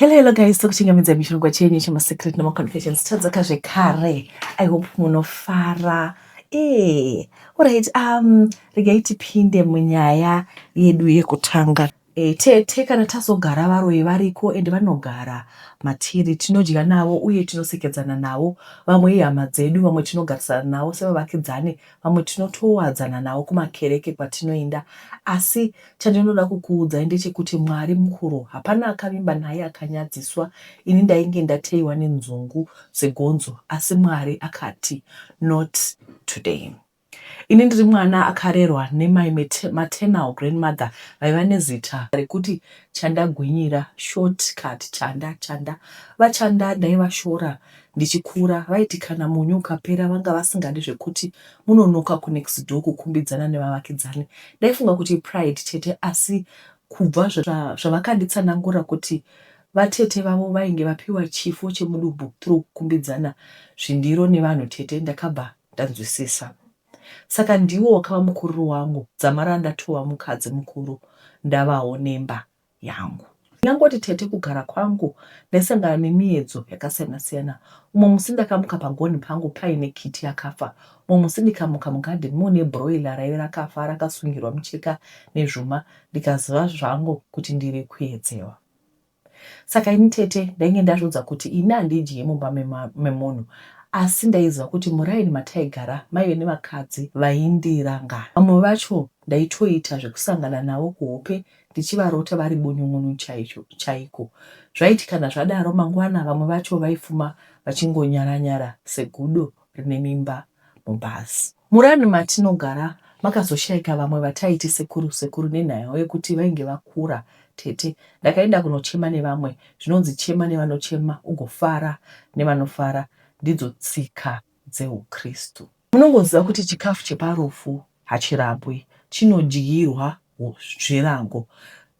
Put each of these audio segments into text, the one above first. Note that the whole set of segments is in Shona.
Hello, hello guys, tokuchingamidza muchirongwa chenyu chemasecret nemaconfessions. Tadzoka zvekare. I hope munofara. Alright, regai tipinde munyaya yedu yekutanga. Tete, kana tazogara, varoyi variko ende vanogara matiri. Tinodya navo uye tinosekedzana navo. Vamwe ihama dzedu, vamwe tinogarisana navo sevavakidzani, vamwe tinotowadzana navo kumakereke kwatinoenda. Asi chandinoda kukuudzai ndechekuti Mwari mukuru, hapana akavimba naye akanyadziswa. Ini ndainge ndateiwa nenzungu segonzo, asi Mwari akati, "Not today." Ini ndiri mwana akarerwa nemai maternal grandmother vaiva nezita rekuti Chandagwinyira, shortcut Chanda. Chanda, vaChanda ndaivashora ndichikura. Vaiti kana munyu ukapera vanga vasingadi zvekuti munonoka kunext door kukumbidzana nevavakidzani. Ndaifunga kuti pride chete, asi kubva zvavakanditsanangura kuti vatete vavo vainge vapiwa chifo chemudumbu through kukumbidzana zvindiro nevanhu, tete, ndakabva ndanzwisisa. Saka ndiwo wakava mukuriro wangu dzamara ndatova mukadzi mukuru, ndavawo nemba yangu. Ndingangoti, tete, kugara kwangu ndaisangana nemiedzo yakasiyana-siyana. Umwe musi ndakamuka pagonhi pangu paine kiti yakafa. Umwe musi ndikamuka mugadheni muine broiler raive rakafa, rakasungirwa mucheka nezvuma, ndikaziva zvangu kuti ndiri kuedzewa. Saka ini, tete, ndainge ndazviudza kuti ini handidyi mumba memunhu, asi ndaiziva kuti muraini mataigara maive nevakadzi vaindirangana. Vamwe vacho ndaitoita zvekusangana navo kuhope ndichivarota vari bunyun'unu chaiko. Zvaiti kana zvadaro mangwana vamwe vacho vaifuma vachingonyara-nyara segudo rine mimba mubhazi. Muraini matinogara makazoshayika vamwe vataiti sekuru, sekuru, nenhau yekuti vainge vakura. Tete, ndakaenda kunochema nevamwe. Zvinonzi chema nevanochema ugofara nevanofara, ndidzo tsika dzeukristu. Munongoziva kuti chikafu cheparufu hachirambwi, chinodyirwa zvirango.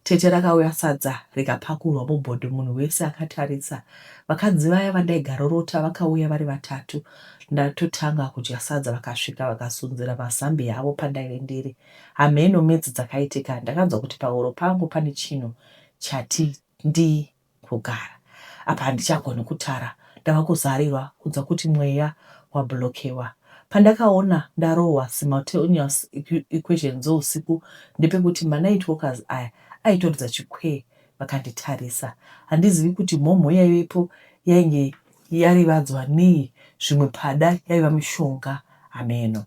Tete, rakauya sadza rikapakurwa mubhodho munhu wese akatarisa. Vakadzi vaya vandaigarorota vakauya vari vatatu. Ndatotanga kudya sadza vakasvika vakasunzira mazambiya avo pandaive ndiri. Hamheno medzi dzakaitika, ndakanzwa kuti pahuro pangu pane chinhu chati ndii kugara. Apa handichagoni kutara, ndava kuzarirwa kunzwa kuti mweya wablokewa. Pandakaona ndarohwa simultaneous equation dzousiku ndepekuti manight walkers aya aitoridza chikwee vakanditarisa. Handizivi kuti mhomho yaivepo yainge yarivadzwa nei, zvimwe pada yaiva mishonga, hameno.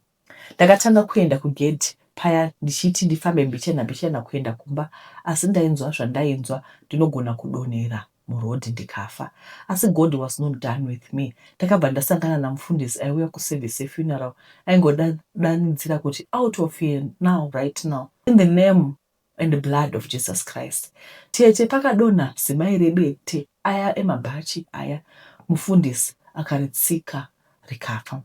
Ndakatanga kuenda kugedhi paya ndichiti ndifambe mbichana mbichana kuenda kumba, asi ndainzwa zvandainzwa, ndinogona kudonhera murodhi ndikafa. Asi God was not done with me. Ndakabva ndasangana namufundisi aiuya kuservice yefuneral, aingodanidzira kuti, "Out of here now, right now, in the name and the blood of Jesus Christ." Tete, pakadonha zimai rebete aya emabhachi aya, mufundisi akaritsika rikafa.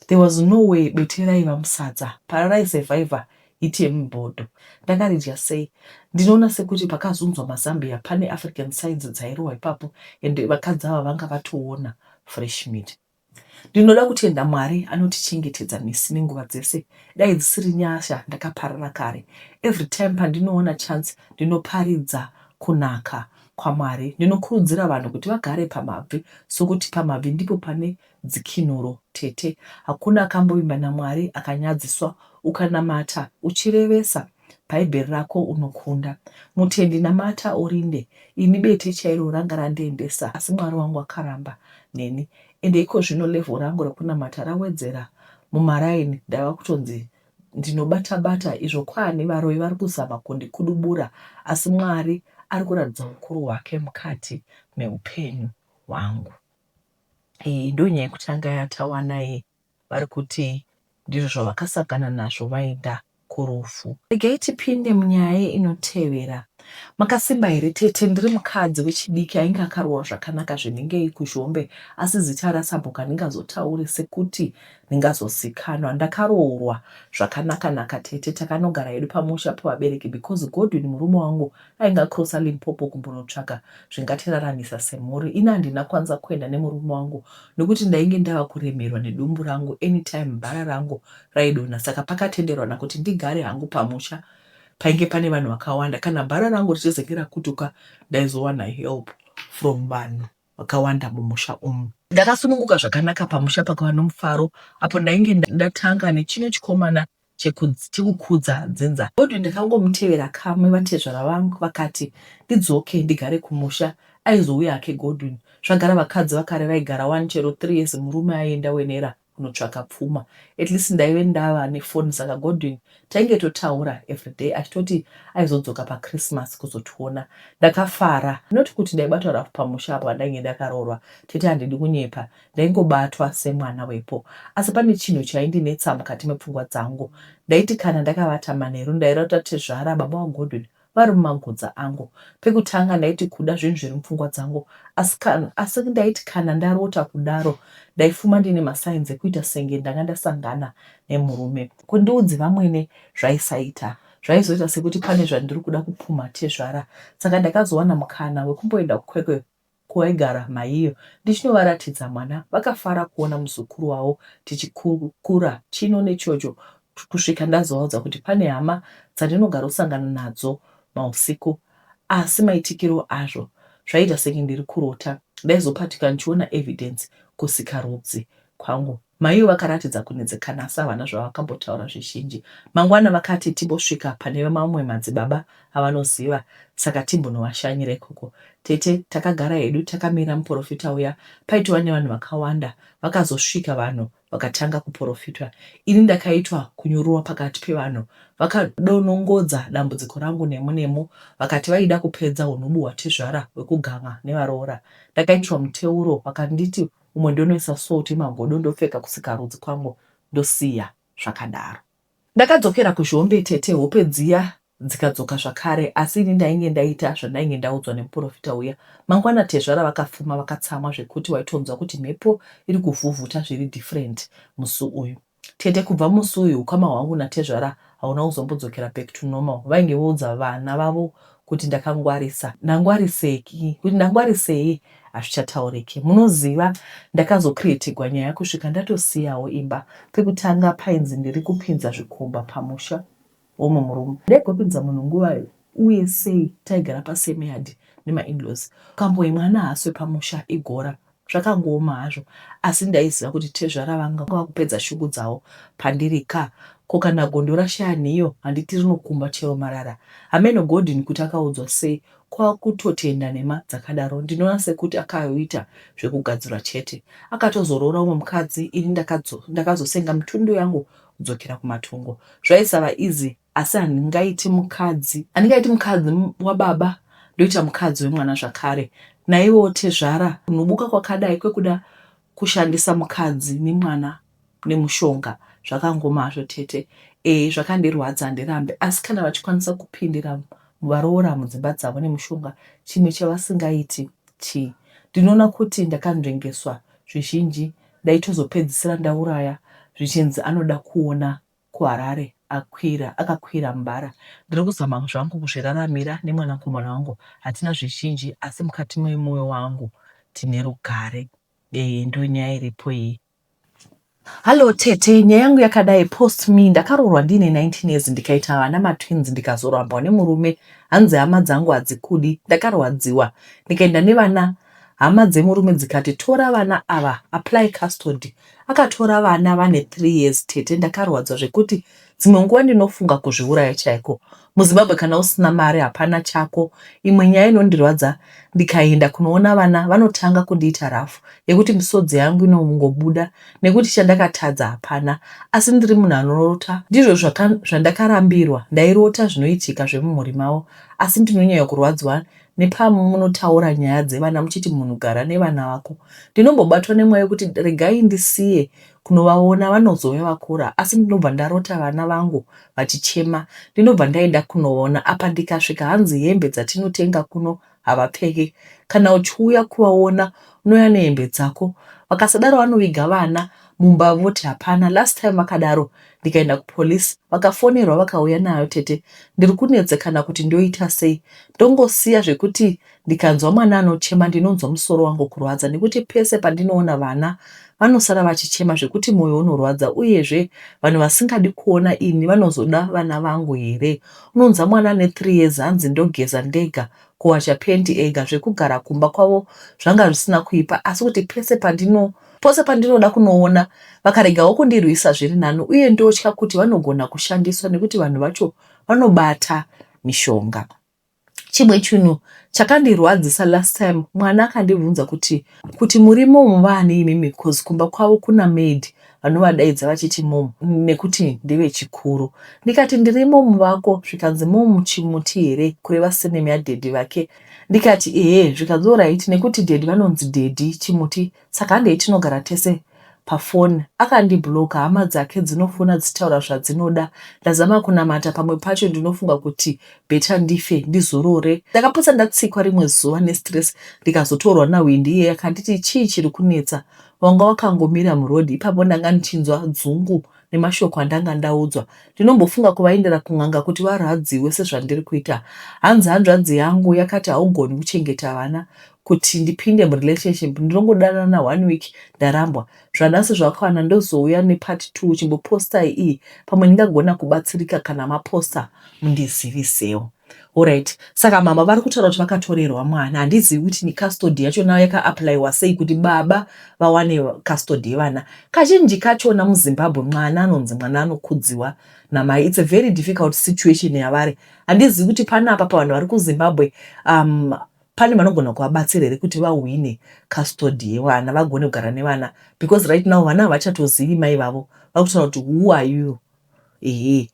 There was no way bete raiva musadza paraisurvivha hiti yemubhodho. Ndakaridya sei? Ndinoona sekuti pakazunzwa mazambiya pane African signs dzairohwa ipapo, ende vakadzi ava vanga vatoona fresh meat. Ndinoda kutenda Mwari anotichengetedza misi nenguva dzese. Dai dzisiri nyasha ndakaparara kare. Every time pandinoona chance ndinoparidza kunaka kwaMwari. Ndinokurudzira vanhu kuti vagare pamabvi, sokuti pamabvi ndipo pane dzikinuro. Tete, hakuna akambovimba naMwari akanyadziswa. Ukanamata uchirevesa Bhaibheri rako unokunda. Mutendi, namata urinde. Ini bete chairo ranga randiendesa, asi Mwari wangu akaramba neni. Ende iko zvino level rangu rekunamata rawedzera. Mumaraini ndava kutonzi ndinobata-bata, izvo kwani varoyi vari kuzama kundikudubura, asi Mwari ari kuratidza ukuru hwake mukati meupenyu hwangu. Iyi ndonyaya yekutanga yatawana iyi. Vari kuti ndizvo zvavakasangana nazvo vaenda kurufu. Regai tipinde munyaya inotevera. Makasimba here, tete? Ndiri mukadzi wechidiki ainge akarohwa zvakanaka zvinengei kuZhombe, asi zita rasabhuku handingazotauri sekuti ndingazozikanwa. Ndakaroorwa zvakanaka-naka, tete. Takanogara hedu pamusha pevabereki because Godwin murume wangu ainge acrossa Limpopo kumbonotsvaga zvingatiraramisa semhuri. Ini handina kwanisa kuenda nemurume wangu nekuti ndainge ndava kuremerwa nedumbu rangu, anytime bhara rangu raidonha. Saka pakatenderwana kuti ndigare hangu pamusha painge pane vanhu vakawanda. Kana bhara rangu richizenge rakutuka ndaizowana help. from vanhu vakawanda mumusha umu. Ndakasununguka zvakanaka pamusha pakava nomufaro apo ndainge ndatanga nechino chikomana chekukudza dzinza. Godwin ndakangomutevera kamwe vatezvara vangu vakati ndidzoke ndigare kumusha aizouya hake Godwin. Zvagara vakadzi vakare vaigara wani chero 3 years murume aienda wenera kunotsvaka pfuma. At least ndaive ndava nefoni saka Godwin tainge totaura everyday achitoti aizodzoka paChristmas kuzotiona. Ndakafara not kuti ndaibatwa rafu pamusha apa pandainge ndakaroorwa tete handidi kunyepa ndaingobatwa semwana wepo. Asi pane chinhu chaindinetsa mukati mepfungwa dzangu. Ndaiti kana ndakavata manheru ndairota tezvara baba vaGodwin vari mumagudza angu. Pekutanga ndaiti kuda zvinhu zviri mupfungwa dzangu asi, asi ndaiti kana ndarota kudaro ndaifuma ndine masigns ekuita senge ndanga ndasangana nemurume. Kundiudzi vamwene zvaisaita. Zvaizoita sekuti pane zvandiri kuda kupumha tezvara. Saka ndakazowana mukana wekumboenda kuKwekwe kwaigara maiyo ndichinovaratidza mwana vakafara kuona muzukuru wavo tichikurukura chino nechocho kusvika ndazovaudza kuti pane hama dzandinogarosangana nadzo mausiku asi maitikiro azvo zvaiita senge ndiri kurota ndaizopatika ndichiona evidence kusikarudzi kwangu Maiyo vakaratidza kunetsekana asi havana zvavakambotaura zvizhinji. Mangwana vakati timbosvika pane mamwe madzibaba avanoziva saka timbonovashanyira ikoko. Tete takagara hedu takamirira muporofita uya paitova nevanhu vakawanda. Vakazosvika vanhu vakatanga kuporofitwa. Ini ndakaitwa kunyururwa pakati pevanhu. Vakadonongodza dambudziko rangu nemo nemo vakati vaida kupedza hunhubu hwatezvara hwekugan'a nevaroora. Ndakaitirwa muteuro vakanditi umwe ndonoisa salt yemagodo ndopfeka kusikarudzi kwangu ndosiya zvakadaro. Ndakadzokera kuZhombe tete hope dziya dzikadzoka zvakare asi ini ndainge ndaita zvandainge ndaudzwa nemuporofita uya. Mangwana tezvara vakafuma vakatsamwa zvekuti waitonzwa kuti mhepo iri kuvhuvhuta zviri different musi uyu. Tete kubva musi uyu hukama hwangu natezvara hauna kuzombodzokera back to normal. Vainge voudza vana vavo kuti ndakangwarisa. Ndangwarisei? Kuti ndangwarisei hazvichatauriki. Munoziva ndakazocreatigwa nyaya kusvika ndatosiyawo imba. Pekutanga painzi ndiri kupinza zvikomba pamusha womwe murume. Ndaigopinza munhu nguvai uye sei taigara pasame yard nemainlaws. Ukambohi mwana haasi wepamusha igora. Zvakangooma hazvo asi ndaiziva kuti tezvara vanga vakupedza shungu dzavo pandiri ka. Ko kana gondo rashaya nhiyo handiti rinokumba chero marara. Hameno Godwin kuti akaudzwa sei kwakutotenda nhema dzakadaro. Ndinoona sekuti akaita zvekugadzirwa chete. Akatozoroora umwe mukadzi ini ndakazosenga mitundu yangu kudzokera kumatongo. Zvaisava easy asi handingaiti mukadzi handingaiti mukadzi wababa ndoita mukadzi wemwana zvakare naivowo tezvara kunhubuka kwakadai kwekuda kushandisa mukadzi nemwana nemushonga zvakangoma hazvo tete ee zvakandirwadza handirambe asi kana vachikwanisa kupindira varoora mudzimba dzavo nemushonga chimwe chavasingaiti chii ndinoona kuti ndakanzvengeswa zvizhinji ndaitozopedzisira ndauraya zvichinzi anoda kuona kuHarare akwira akakwira mbara. Ndiri kuzama zvangu kuzviraramira nemwanakomana wangu hatina zvizhinji asi mukati memoyo wangu tine rugare. Ee ndonyaya iripo iyi. Hallo tete, nyaya yangu yakadai post me ndakaroorwa ndiine 19 years ndikaita vana matwins ndikazorambwa nemurume hanzi hama dzangu hadzikudi ndakarwadziwa ndikaenda nevana hama dzemurume dzikati tora vana ava apply custody Akatora vana vane 3 years tete ndakarwadzwa zvekuti dzimwe nguva ndinofunga kuzviuraya chaiko. MuZimbabwe kana usina mari hapana chako. Imwe nyaya inondirwadza ndikaenda kunoona vana vanotanga kundiita rough yekuti misodzi yangu inongobuda nekuti chandakatadza hapana asi ndiri munhu anorota ndizvo zvandakarambirwa ndairota zvinoitika zvemumhuri mavo asi ndinonyanya kurwadziwa Nepamunotaura nyaya dzevana muchiti munhu gara nevana vako. Ndinombobatwa nemweya wekuti regai ndisiye kunovaona vanozouya vakura asi ndinobva ndarota vana vangu vachichema. Ndinobva ndaenda kunoona apa ndikasvika hanzi hembe dzatinotenga kuno havapfeke. Kana uchiuya kuvaona unouya nehembe dzako. Vakasadaro vanoviga vana mumba voti hapana. Last time vakadaro ndikaenda kupolice vakafonerwa vakauya nayo tete ndiri kunetsekana kuti ndoita sei ndongosiya zvekuti ndikanzwa mwana anochema ndinonzwa musoro wangu kurwadza nekuti pese pandinoona vana vanosara vachichema zvekuti moyo unorwadza uyezve vanhu vasingadi kuona ini vanozoda vana vangu here unonzwa mwana ane 3 years hanzi ndogeza ndega. kuwacha penti ega. Zvekugara kumba kwavo zvanga zvisina kuipa asi kuti pese pandino pose pandinoda kunoona vakaregawo kundirwisa zviri nani uye ndotya kuti vanogona kushandiswa nekuti vanhu vacho vanobata mishonga. Chimwe chinhu chakandirwadzisa last time mwana akandibvunza kuti kuti muri mom vaani imimi coz kumba kwavo kuna maid vanovadaidza vachiti mom nekuti ndevechikuru. Ndikati ndiri mom vako zvikanzi mom chimuti here kureva surname yadaddy vake ndikati ehe zvikanzi horaiti nekuti daddy vanonzi daddy chimuti Saka handei tinogara tese paphone. Akandiblocker hama dzake dzinofona dzichitaura zvadzinoda. Ndazama kunamata pamwe pacho ndinofunga kuti better ndife ndizorore. Ndakapotsa ndatsikwa rimwe zuva nestress ndikazotorwa naHwindi iye akanditi chii chiri kunetsa wanga wakangomira muroad ipapo ndanga ndichinzwa dzungu nemashoko andanga ndaudzwa. Ndinombofunga kuvaendera kun'anga kuti varwadziwe sezvandiri kuita. Hanzi hanzvadzi yangu yakati haugoni kuchengeta vana kuti ndipinde murelationship ndinongodanana one week ndarambwa. Zvanhasi zvakwana ndozouya nepart 2 chimbopostai iyi pamwe ndingagona kubatsirika kana maposta mundizivisewo. Horait saka mama vari kutaura kuti vakatorerwa mwana handizivi kuti custody yachona yakaapplywa sei kuti baba vawane custody yevana. Kazhinji kachona muZimbabwe mwana anonzi mwana anokudziwa namai. It's a very difficult situation yavari. Handizivi kuti panapa pavanhu vari kuZimbabwe um, pane vanogona kuvabatsira here kuti vahwine custody yevana vagone kugara nevana because right now vana havachatozivi mai vavo vari kutaura kuti who are you ehe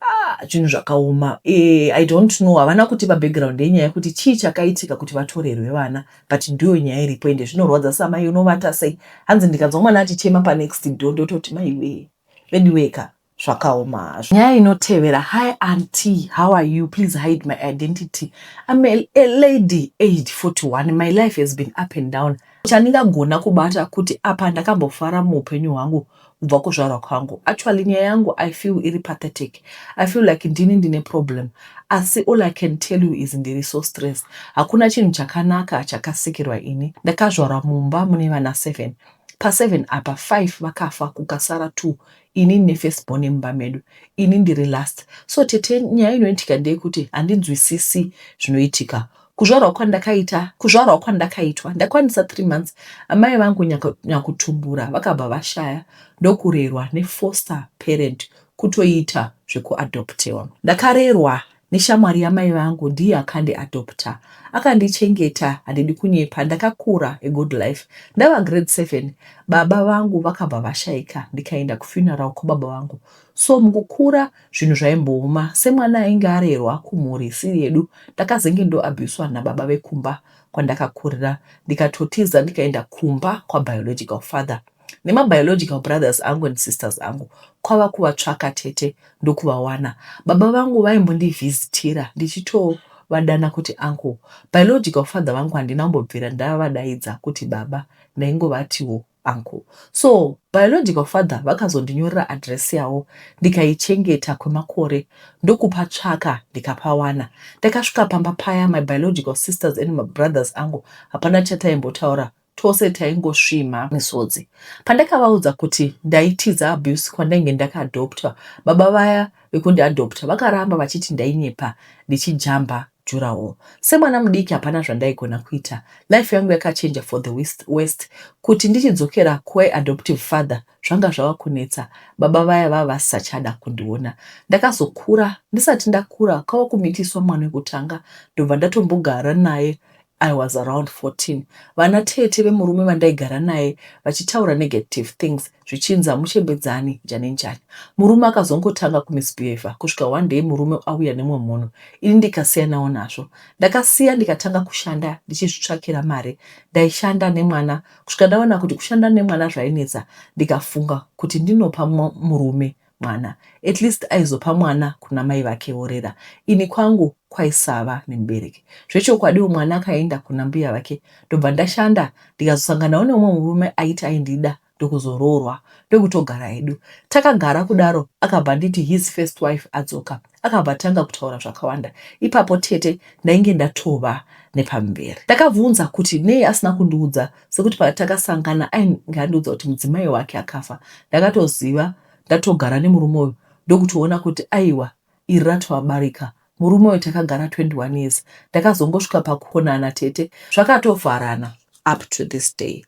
ah, zvinhu zvakaoma e, i don't know havana kutipa background yenyaya yekuti chii chakaitika kuti vatorerwe vana but ndiyo nyaya iripo ende zvinorwadza samai unovata sei hanzi ndikanzwa mwana achichema panext door ndototi maiwee veduweka zvakaoma hazvo. Nyaya inotevera, Hi auntie, how are you? Please hide my identity. I'm a, a lady aged 41. My life has been up and down. Chandingagona kubata kuti apa ndakambofara muupenyu hwangu kubva kuzvarwa kwangu. Actually nyaya yangu I feel iri pathetic. I feel like ndini ndine problem. Asi all I can tell you is ndiri so stressed. Hakuna chinhu chakanaka chakasikirwa ini. Ndakazvarwa mumba mune vana 7. Pa 7 apa 5 vakafa kukasara 2 ini ndine first born yemumba medu ini ndiri last so tete nyaya inoitika ndeyekuti handinzwisisi zvinoitika kuzvarwa kwandakaita kuzvarwa kwandakaitwa ndakwanisa 3 months amai vangu nyakutumbura vakabva vashaya ndokurerwa nefoster parent kutoita zvekuadoptewa ndakarerwa Neshamwari yamai vangu ndiye akandi adopter akandichengeta handidi kunyepa ndakakura a good life ndava grade 7 baba vangu vakabva vashaika ndikaenda kufuneral kwababa vangu so mukukura zvinhu zvaimbooma semwana ainge arerwa kumhuri isiri yedu ndakazenge ndoabuswa nababa vekumba kwandakakurira ndikatotiza ndikaenda kumba kwabiological father nemabiological brothers angu and sisters angu kwava kuvatsvaka tete ndokuvawana. Baba vangu vaimbondivhizitira ndichitovadana kuti uncle. Biological father vangu handina kumbobvira ndavadaidza kuti baba ndaingovatiwo uncle. So biological father vakazondinyorera address yavo ndikaichengeta kwemakore ndokupatsvaka ndikapawana. Ndakasvika pamba paya my biological sisters and my brothers angu hapana chataimbotaura Tose taingosvimha misodzi. Pandakavaudza kuti ndaitiza abuse kwandainge ndakaadoptwa, baba vaya vekundiadopta vakaramba vachiti ndainyepa ndichijamba durawall. Semwana mudiki hapana zvandaigona kuita. Life yangu yakachinja for the worst. Kuti ndichidzokera kuadoptive father zvanga zvava kunetsa, baba vaya vava vasisachada kundiona. Ndakazokura, ndisati ndakura kwava kumitiswa mwana wekutanga ndobva ndatombogara naye I was around 14 vana tete vemurume vandaigara naye vachitaura negative things zvichinzi hamuchembedzani njani njani. Murume akazongotanga kumisbehaver kusvika one day murume auya nemumwe munhu ini ndikasiyanawo nazvo. Ndakasiya ndikatanga kushanda ndichizvitsvakira mari. Ndaishanda nemwana kusvika ndaona kuti kushanda nemwana zvainetsa ndikafunga kuti ndinopa murume mwana at least aizopa mwana kuna mai vake vorera ini kwangu kwaisava nemubereki zvechokwadiwo mwana akaenda kuna mbuya vake ndobva ndashanda ndikazosanganawo neumwe murume aiti aindida ndokuzoroorwa ndokutogara hedu takagara kudaro akabva anditi his first wife adzoka akabva atanga kutaura zvakawanda ipapo tete ndainge ndatova nepamberi ndakabvunza kuti nei asina kundiudza sekuti patakasangana ainge andiudza kuti mudzimai wake akafa ndakatoziva ndatogara nemurume uyu ndokutoona kuti aiwa iri ratova barika. Murume uyu takagara 21 years. Ndakazongosvika pakuonana tete, zvakatovharana up to this day.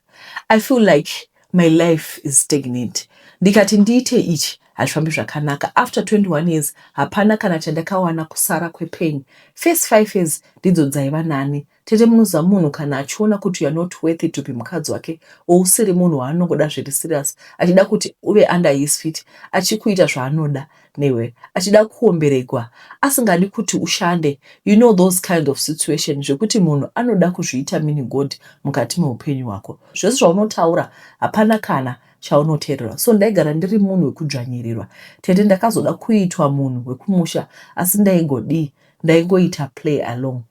I feel like my life is stagnant. Ndikati ndiite ichi hazvifambi zvakanaka. After 21 years hapana kana chandakawana kusara kwepain. First 5 years ndidzo dzaiva nani. Tete, munoziva munhu kana achiona kuti you are not worthy to be mukadzi wake, ousiri munhu waanongoda zviri serious, achida kuti uve under his feet, achikuita zvaanoda newe, achida kuomberegwa, asingadi kuti ushande, you know those kind of situation zvekuti munhu anoda kuzviita mini god mukati meupenyu hwako. Zvese zvaunotaura hapana kana chaunoteerera. So ndaigara ndiri munhu wekudzvanyirirwa tete. Ndakazoda kuitwa munhu wekumusha, asi ndaigodii? Ndaingoita play along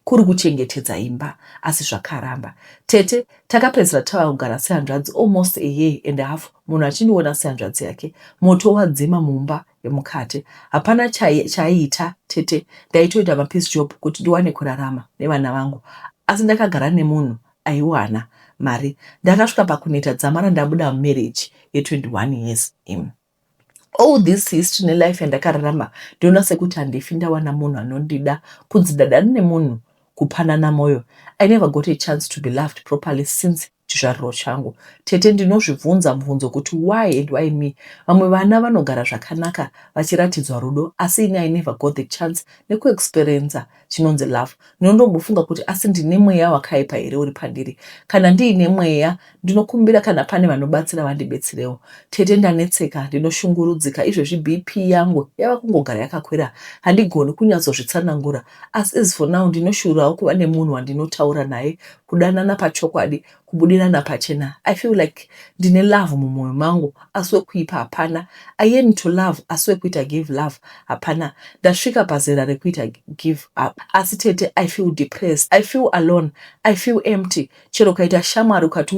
kuri kuchengetedza imba, asi zvakaramba tete. Takapedzisira tava kugara sehanzvadzi almost a year and a half, munhu achindiona sehanzvadzi yake. Moto wadzima mumba yemukati, hapana chaiita tete. Ndaitoita mapiece job kuti ndiwane kurarama nevana vangu, asi ndakagara nemunhu aiwana mari. Ndakasvika pakuneta dzamara ndabuda mumarriage ye21 years im. All this history nelife yandakararama, ndinoona sekuti handifi ndawana munhu anondida, kunzi ndadana nemunhu, kupanana mwoyo. I never got a chance to be loved properly since chizvariro changu tete. Ndinozvibvunza mubvunzo kuti why and why me? Vamwe vana vanogara zvakanaka vachiratidzwa rudo, asi ini I never got the chance nekuexperienca chinonzi love. Ndinondombofunga kuti asi ndine mweya wakaipa here uri pandiri? Kana ndiine mweya, ndinokumbira kana pane vanobatsira vandibetserewo tete. Ndanetseka, ndinoshungurudzika izvezvi. BP yangu yava kungogara yakakwira. Handigoni kunyatsozvitsanangura, asi as for now ndinoshuvirawo kuva nemunhu wandinotaura naye, kudanana pachokwadi, kubudirana pachena. I feel like ndine love mumwoyo mangu, asi wekuipa hapana. I yearn to love, asi wekuita give love hapana. Ndasvika pazera rekuita give up, asi tete, I feel depressed, I feel alone, I feel empty. Chero ukaita shamwari, ukati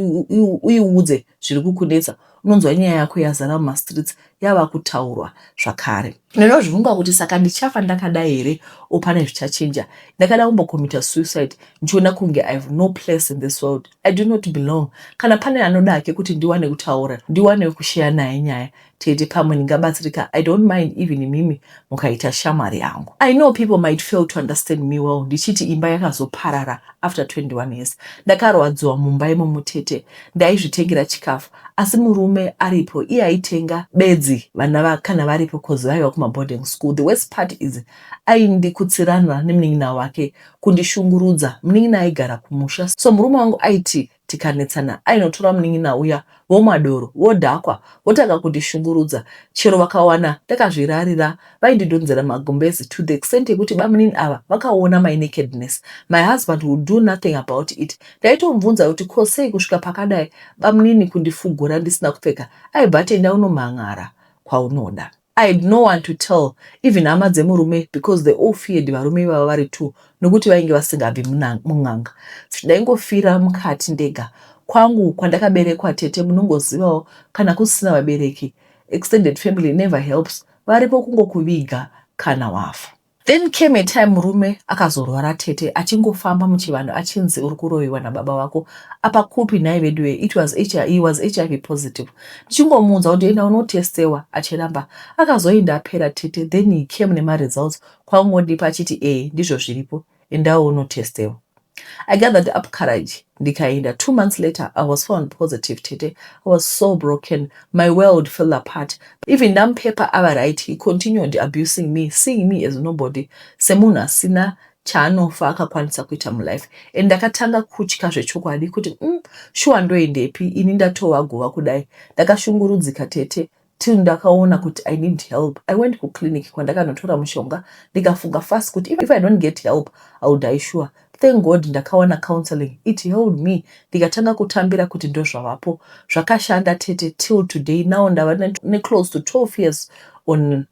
uiudze zviri kukunetsa, unonzwa nyaya yako yazara mumastreets, yava kutaurwa zvakare. Ndinozvibvunga kuti saka ndichafa ndakadai here o pane zvichachinja? Ndakada kumbocommita suicide, ndichiona kunge I have no place in this world, I do not belong. Kana pane anoda hake kuti ndiwane kutaura, ndiwane kusheya naye nyaya tete, pamwe ndingabatsirika. I don't mind even imimi mukaita shamwari yangu. I know people might fail to understand me well ndichiti imba yakazoparara after 21 years. Ndakarwadziwa mumba imomo tete. Ndaizvitengera chikafu, asi murume aripo, iye aitenga bedzi vana kana varipo, cause vaiva kumaboarding school. The worst part is aindikutsirana nemunin'ina wake kundishungurudza. Munin'ina aigara kumusha, so murume wangu aiti tikanetsana ainotora munin'ina uya, vomwa doro, vodhakwa, votanga kundishungurudza. Chero vakawana ndakazvirarira, vaindidhonzera magumbezi, to the extent yekuti bamunini ava vakaona my nakedness, my husband would do nothing about it. Ndaitomubvunza kuti ko sei kusvika pakadai, bamunini kundifugura ndisina kupfeka? Aibva ati, "Enda unomhan'ara kwaunoda." I had no one to tell, even hama dzemurume, because they all feared varume ivava vari two, nokuti vainge vasingabvi mun'anga. Ndaingofira mukati ndega. Kwangu kwandakaberekwa tete, munongozivawo kana kusina vabereki, extended family never helps, varipo kungokuviga kana wafa. Then came a time murume akazorwara tete, achingofamba muchivanhu achinzi uri kuroyiwa nababa vako. Apa kupi nhai veduwe? It was he was HIV positive. Ndichingomuudza kuti enda unotestewa, achiramba. Akazoenda apera tete. Then he came nemaresults kwangondipa achiti, "E, ndizvo zviripo, endawo unotestewa." I gathered up courage ndikaenda. 2 months later I was found positive tete. I was so broken, my world fell apart. Even ndamupepa ava right, he continued abusing me, seeing me as nobody, semunhu asina chaanofa akakwanisa kuita mulife. And ndakatanga kutya zvechokwadi kuti shuwa ndoendepi ini ndatova guva kudai? Ndakashungurudzika tete till ndakaona kuti I need help. I went kuclinic kwandakanotora mushonga. Ndikafunga fast kuti if I don't get help, I will die sure. Thank God ndakawana counseling. It helped me. Ndikatanga kutambira kuti ndozvavapo. Zvakashanda tete till today. Now ndava neclose to 12 years on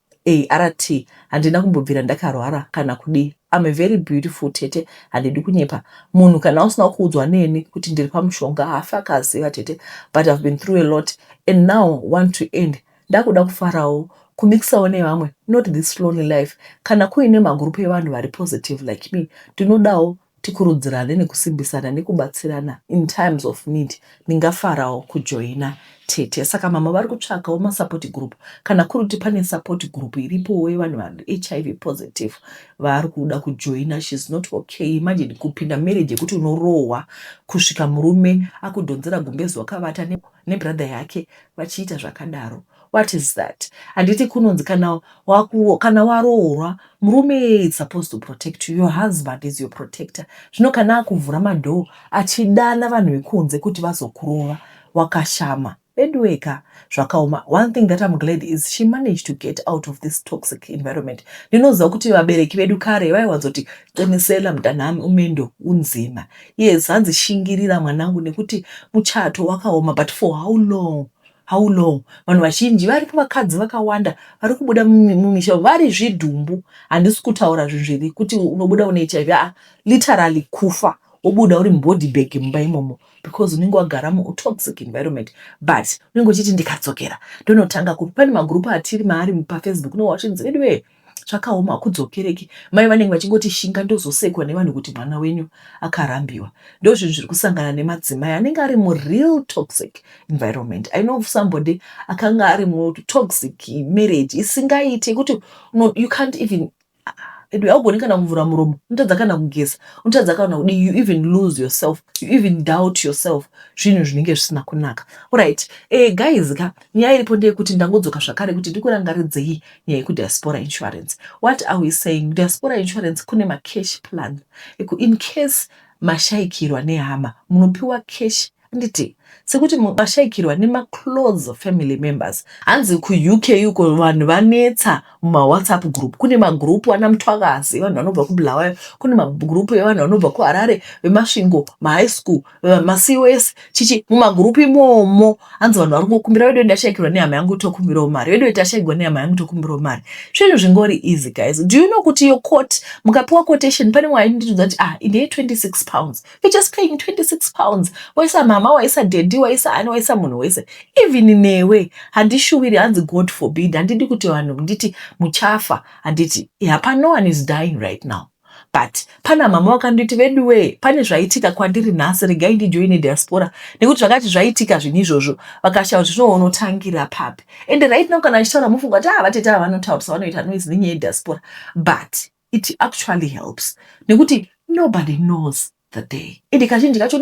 ART. Handina kumbobvira ndakarwara kana kudii. I'm a very beautiful tete, handidi kunyepa. Munhu kana usina kuudzwa neni kuti ndiri pamushonga, haafi akaziva tete. But I've been through a lot and now want to end. Ndakuda kufarawo, kumixisawo nevamwe, not this lonely life. Kana kuine magurupu evanhu vari positive like me, ndinodawo. Tikurudzirane nekusimbisana nekubatsirana in times of need. Ndingafarawo kujoina tete. Saka mama vari kutsvakawo masupport group. Kana kuri kuti pane support group iripowo yevanhu vari HIV positive vaari kuda kujoina. She's not okay. Imagine kupinda marriage yekuti unorohwa kusvika murume akudhonzera gumbezi wakavata nebrother yake vachiita zvakadaro. What is that? Handiti kunonzi kana waku, kana waroorwa murume is supposed to protect you. Your husband is your protector. Zvino kana akuvhura madhoo achidana vanhu vekunze kuti vazokurova wakashama, veduweka, zvakaoma. One thing that I'm glad is she managed to get out of this toxic environment. Ndinoziva kuti vabereki vedu kare vaiwanzoti, "Qinisela mntanami, umendo unzima." Yes, hanzi shingirira mwanangu nekuti muchato wakaoma. But for how long? How long? Vanhu vazhinji varipo, vakadzi vakawanda vari kubuda mumisha vari zvidhumbu. Handisi kutaura zvinhu zviri kuti unobuda une HIV, a literally kufa, wobuda uri mubody bag mumba imomo because unenge wagara mutoxic environment. But unenge uchiti, "Ndikadzokera ndonotanga kupi?" Pane magurupu atiri maari paFacebook, unenge wachinzi, "Veduwe, zvakaoma, hakudzokereki." Mai vanenge vachingoti, "Shinga, ndozosekwa nevanhu kuti mwana wenyu akarambiwa." Ndo zvinhu zviri kusangana nemadzimai anenge ari mureal toxic environment. I know of somebody akanga ari mutoxic marriage isingaiti kuti you can't even, haugoni kana kuvhura muromo, unotadza kana kugeza, unotadza kana kudi. You even lose yourself, you even doubt yourself. Zvinhu zvinenge zvisina kunaka. Alright, guys ka, nyaya iripo ndeyekuti ndangodzoka zvakare kuti ndikurangaridzei nyaya yekudiaspora insurance. What are we saying? Diaspora insurance, kune macash plan in case mashayikirwa nehama, munopiwa cash, handiti? Sekuti mashayikirwa nemaclose family members. Hanzi kuUK uko vanhu vanetsa mumawhatsapp group. Kune magurupu ana Mutwakazi, vanhu vanobva kuBulawayo, kune magurupu evanhu vanobva kuHarare, veMasvingo, mahigh school, macos chichi. Mumagurupu imomo hanzi vanhu vari kungokumbira, "Vedu ndashayikirwa nehama yangu, tokumbirawo mari. Vedu tashayikirwa nehama yangu, tokumbirawo mari." Zvinhu zvingori easy, guys. Do you know kuti your quote, mukapiwa quotation, pane wainditiudza kuti, "Ah, ndeye £26." You're just paying £26. Waisa mama, waisa daddy, waisa ani, waisa munhu wese, even newe. Handishuviri, hanzi God forbid, handidi kuti vanhu nditi muchafa, handiti? Hapa no one is dying right now, but pana mama vakanditi, "Veduwe, pane zvaitika kwandiri nhasi, regai ndijoine diaspora nekuti zvakati zvaitika." Zvinhu izvozvo vakashaya kuti zvinoonotangira papi. And right now kana achitaura, mufunga kuti, "Ah, vatete ava vanotaurisa, vanoita noise nenyaya yediaspora." But it actually helps nekuti nobody knows the day. Ende kazhinji kacho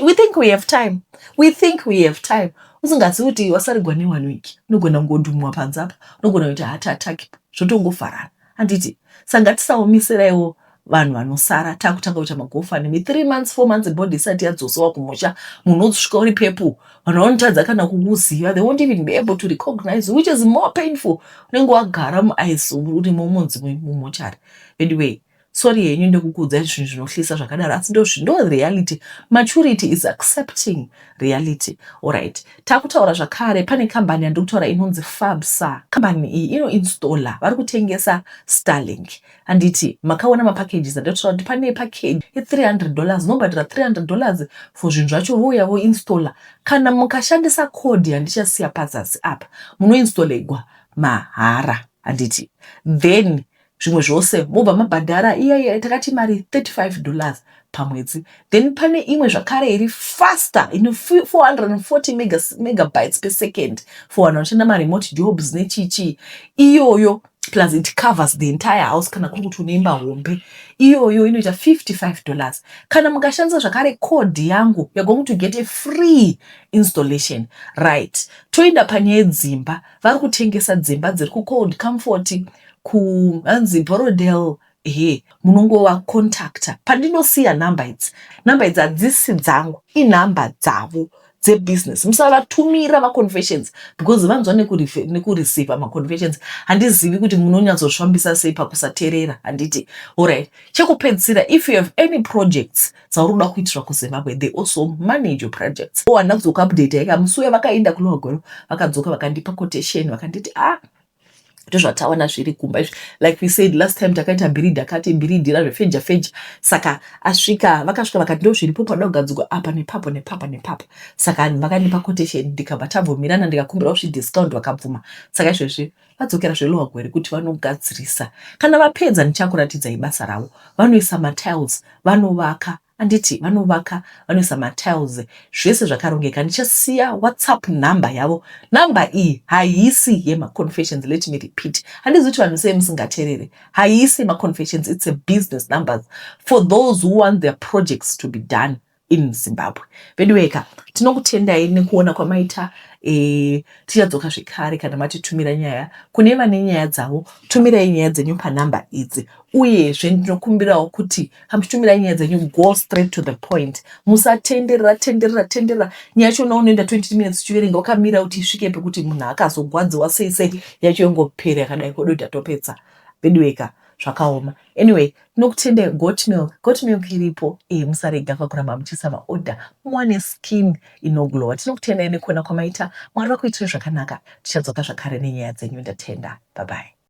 we think we have time, we think we have time, usingazivi kuti wasarigwa neone week. Unogona kungodhumwa panze apa, unogona kuita heart attack, zvotongovharana, handiti? Saka ngatisaomiseraiwo vanhu vanosara. Takutanga kuita maGoFundMe 3 months, 4 months, body isati yadzosewa kumusha. Munhu wozosvika uri pepu, vanhu vanotadza kana kukuziva. They won't even be able to recognize, which is more painful. Unenge wagara muice urimo munzi mumochari. Anyway, sorry henyu ndekukuudzai zvinhu zvinohlisa zvakadaro, asi ndo reality. Maturity is accepting reality. Alright, takutaura zvakare, pane kambani yandiri kutaura inonzi Fabsa. Kambani iyi inoinstalla, vari kutengesa Starlink, handiti? Makaona mapackages andatotaura kuti pane package ye$300, unobhadhara $300 for zvinhu zvacho, vouya voinstalla. Kana mukashandisa code yandichasiya pazasi apa, munoinstollegwa mahara, handiti? Then zvimwe zvose mobva mabhadhara iyaiya takati mari $35 pamwedzi. Then pane imwe zvakare iri faster, ine 440 megabytes per second for vanhu vanoshanda maremote jobs nechichi iyoyo. Plus it covers the entire house kana kuri kuti uneimba hombe. Iyoyo inoita $55. Kana mukashandisa zvakare code yangu, you're going to get a free installation. Right, toenda panyaya yedzimba. Vari kutengesa dzimba dziri kuCold Comfort, kuhanzi Borrowdale. Ehe, munongovacontacta pandinosiya nhamba idzi. Nhamba idzi hadzisi dzangu, inhamba dzavo dzebusiness. Musavatumira maconfessions because vanzwa nekureceiva maconfessions. Handizivi kuti munonyatsozvifambisa sei pakusateerera, handiti? Alright, chekupedzisira, if you have any projects dzauri kuda kuitirwa kuZimbabwe, they also manage your projects. Handina kuzokuupdate ika musi uya vakaenda kuLower Gwelo, vakadzoka vakandipa quotation, vakanditi, "Ah, Ndozvatawana zviri kumba izvi. Like we said last time, takaita bhiridhi akati bhiridhira zvefeja feja. Saka asvika, vakasvika vakati ndo zviripo panoda kugadzirwa apa nepapo nepapa nepapa. Saka vakandipa quotation, ndikabva tabvumirana, ndikakumbirawo zvidiscount, vakabvuma. Saka izvezvi vadzokera zveLower Gweru kuti vanogadzirisa. Kana vapedza ndichakuratidzai basa ravo. Vanoisa matiles, vanovaka, anditi vanovaka, vanoisa matiles, zvese zvakarongeka. Ndichasiya WhatsApp number yavo. Number iyi haisi yemaconfessions, let me repeat. Handizi kuti vanhu sei musingateerere. Haisi yemaconfessions, it's a business numbers for those who want their projects to be done in Zimbabwe. Veduweka, tinokutendai nekuona kwamaita. Tichadzoka zvekare kana matitumira nyaya. Kune vane nyaya dzavo, tumirai nyaya dzenyu panhamba idzi. Uyezve ndinokumbirawo kuti kamuchitumirai nyaya dzenyu, go straight to the point. Musatenderera tenderera tenderera. Nyaya yacho unoenda 20 minutes uchiverenga wakamira kuti isvike pekuti munhu akazogwadziwa sei sei, yacho yongopera yakadai kodoti atopedza. Veduweka, zvakaoma. Anyway, tinokutendai. Goat milk, goat milk iripo. Musarega pakuramba muchiisa maorder, muwane skin inoglowa. Tinokutendai nekuona kwamaita. Mwari vakuitirai zvakanaka. Tichadzoka zvakare nenyaya dzenyu. Ndatenda, bye bye.